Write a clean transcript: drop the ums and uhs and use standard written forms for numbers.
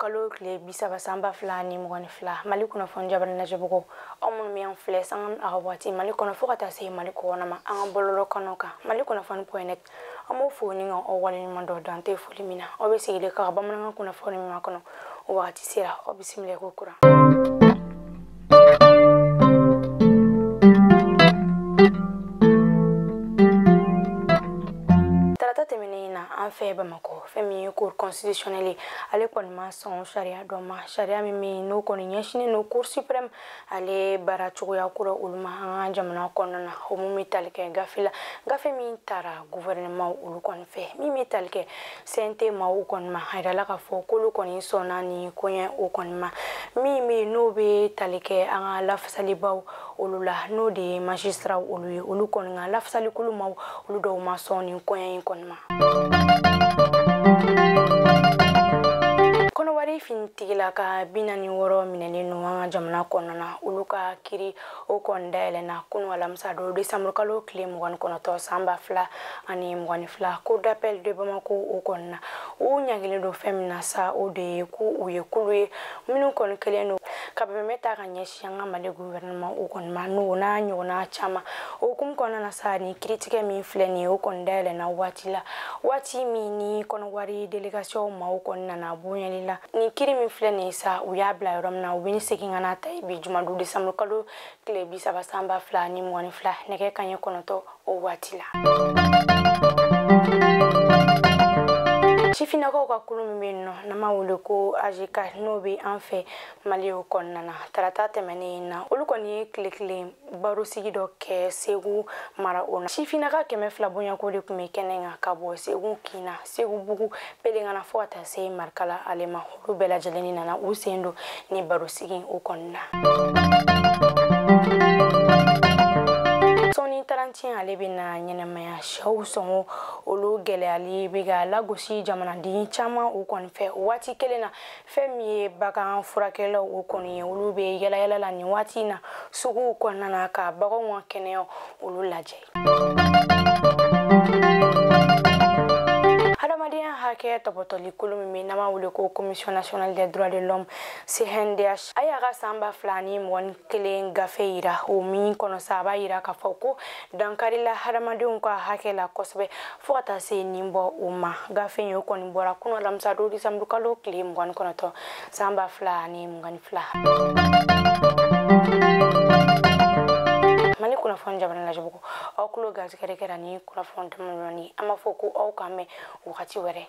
Kalo tile 30 san 2022 Mali kunnafoni jabaranin lajɛbagaw aw minnu bɛ an filɛ sanga a waati Mali kɔnɔ fo ka taa se Mali kɔnɔ ma an ka bɔlɔlɔ kɔnɔ kan Mali kunnafoni.net an b'o fo ni ka aw waleɲuman dɔn dan tɛ foli min na aw bɛ sigilen ka bamanankan kunnafoni min kɔnɔ o wagati sera aw bisimila ko kura. Tarata tɛmɛnen na an fɛ Bamakɔ fɛn min ye cour constitutionnelle ale kɔni ma sɔn sariya dɔ ma sariya min bɛ yen n'o kɔni ɲɛsinnen don cour suprême ale baara cogoya kura olu ma an ka jamana kɔnɔna na o mun bɛ tali kɛ gafe la gafe min taara gouvernement olu kɔni fɛ min bɛ tali kɛ CNT maaw kɔni ma a yirala k'a fɔ k'olu kɔni sɔnna ni koɲɛ o kɔni ma min bɛ yen n'o bɛ tali kɛ an ka lafasalibaw olu la n'o de ye magistrat olu ye olu kɔni ka lafasalikulu maaw olu dɔw ma sɔn nin koɲɛ in kɔni ma. Kɔnɔwari finitigila ka 46 minɛlen don an ka jamana kɔnɔna na olu ka kiri o kɔni dayɛlɛnna kunun alamisa don décembre kalo tile 29 san 2022 cour d'appel de Bamako o kɔni na u ɲangilen don fɛn min na sa o de ye ko u ye kulu ye minnu kɔni kɛlen don ka bɛnbɛn ta ka ɲɛsin an ka Mali gouvernement o kɔni ma n'o n'a ɲɔgɔnna caman o hukumu kɔnɔna na sa ni kiritigɛ min filɛ nin ye o kɔni dayɛlɛnna waati la waati min ni Kɔnɔwari délégation maaw kɔni nana bonyali la ni kiri min filɛ nin ye sa u y'a bila yɔrɔ min na u bɛ segin ka na ta bi jumadon décembre kalo tile 30 san 2022 nɛgɛ kanɲɛ 9 o waati la. Sifinnakaw ka kulu min bɛ yen nɔ n'an b'a wele ko AJK n'o bɛ an fɛ Mali o kɔnɔna na tarata tɛmɛnen na olu kɔni ye tile kelen barosigi dɔ kɛ Segu mara o na sifinnaka 200 bonyako de tun bɛ kɛnɛ kan ka bɔ Segu Kina Segu Bugu Pelengana fo ka taa se Marikala ale ma olu bɛɛ lajɛlen nana u sen don ni barosigi o kɔnɔna na. Sɔɔni tarantiɲɛ ale bɛ na ɲɛnamaya sɛw sɔngɔ olu gɛlɛyali bɛ ka lagosi jamanaden caman o kɔni fɛ waati kelen na fɛn min ye bagan furakɛlaw o kɔni ye olu bɛ yalayala la nin waati in na suguw kɔnɔna na ka baganw ka kɛnɛya olu lajɛ. Hadamadenya hakɛ tɔpɔtɔli kulu min bɛ n'an b'a wele ko Commission nationale des droits de l'homme CNDH a y'a ka san 2021 gafe yira o min kɔnɔ sa a b'a yira k'a fɔ ko dankarila hadamadenw ka hakɛ la kosɛbɛ fo ka taa se nin bɔ o ma gafe in o kɔni bɔra kunun alamisa don décembre kalo tile 29 san 2022. Mali kunnafoni jabaranin lajɛbagaw aw tulo garisɛgɛ de kɛra ni kunnafoni damadɔni an b'a fɔ ko aw k'an mɛn wagati wɛrɛ.